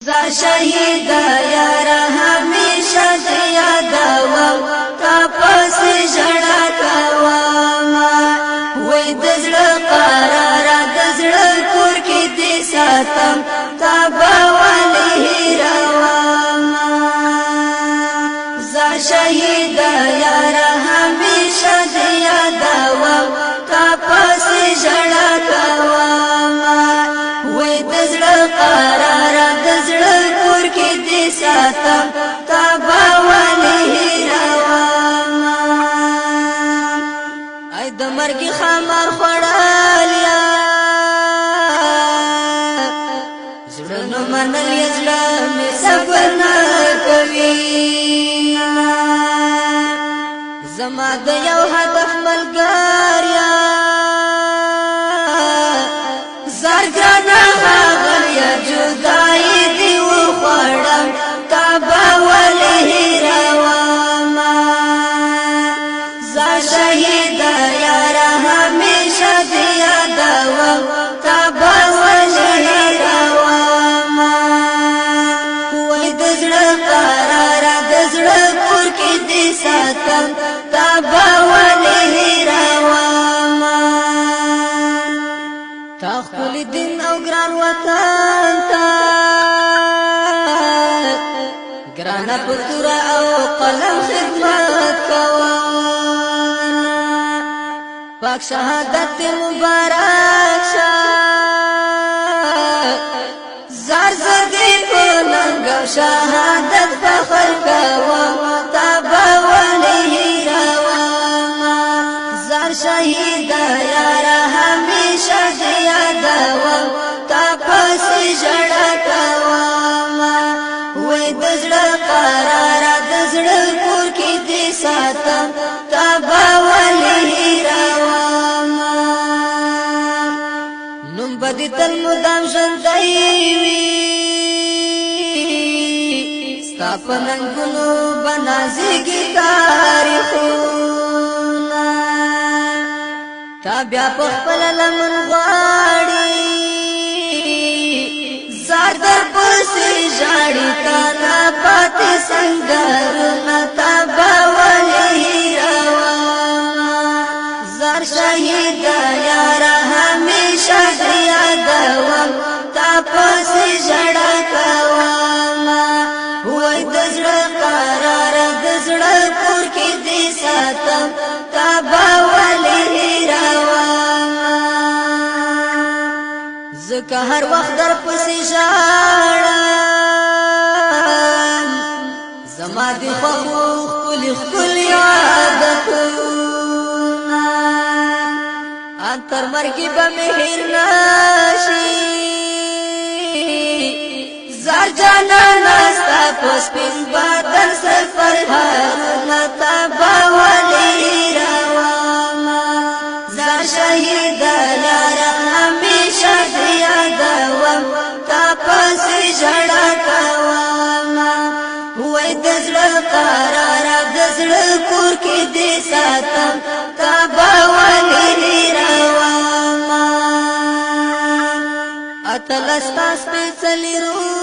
زه شهید یار همیشه دې یادوم، تا پسې ژړا کوم. وای د زړه قرار د زړه کور کې دې ساتم، تا به ولې هېروم؟ زه شهید یار همیشه دې یادوم، تا پسې ژړا کوم. وای د زړه قرار د زړه کور کې دې ساتم، تا به ولې هېروم؟ ای د مرګ خمار خوړل یا زړه نو منل یې، زړه مې صبر نه کوي. زما د یو هدف ملګریا، زر ګرانه ښاغلیه، جدایي دې وخوړم، تا به ولې هېروم؟ زه شهید یاره همیشه دې یادوم، تا به ولې هېروم؟ وای د زړه قرار د زړه کور کې دې ساتم، تا به ولې هېروم؟ تا خپل دین او ګران وطن ته ګرانه په توره او قلم خدمت کوه. پاک شهادت مبارک شه، زار زر دې په ننګ شهادت فخر کوه، تا به ولې هېروم؟ زار شهید یاره همیشه دې یادوم، تا پسې ژړا کوم. وای د زړه قرار د زړه کور کې دې ساتم، تا به ولې هېروم؟ نوم به دې تل مدام ژوندی وي، ستا په ننګونو به نازېږي تاریخونه. تا بیا په خپله لمن غواړي، زار در پسې ژاړي، تا نه پاتې سنګرونه، تا به ولې هېروم؟ زار شهید یاره همیشه دې یادوم، تا پسې ژړا کوم. وای د زړه قرار د زړه کور کې دې ساتم، تا به ولې هېروم؟ ځکه هر وخت در پسې ژاړم، زما دې خوښو ښکلي ښکلي عادتونه، ان تر مرګي به مې هېر نه شي. زار جانانه، ستا په سپین بدن سفر هرونه، تا به ولې هېروم؟ زار شهید یاره همیشه دې یادوم، تا پسې ژړا کوم. وای د زړه قرار د زړه کور کې دې ساتم، تا به ولې هېروم؟ اتل ستا سپېڅلي روح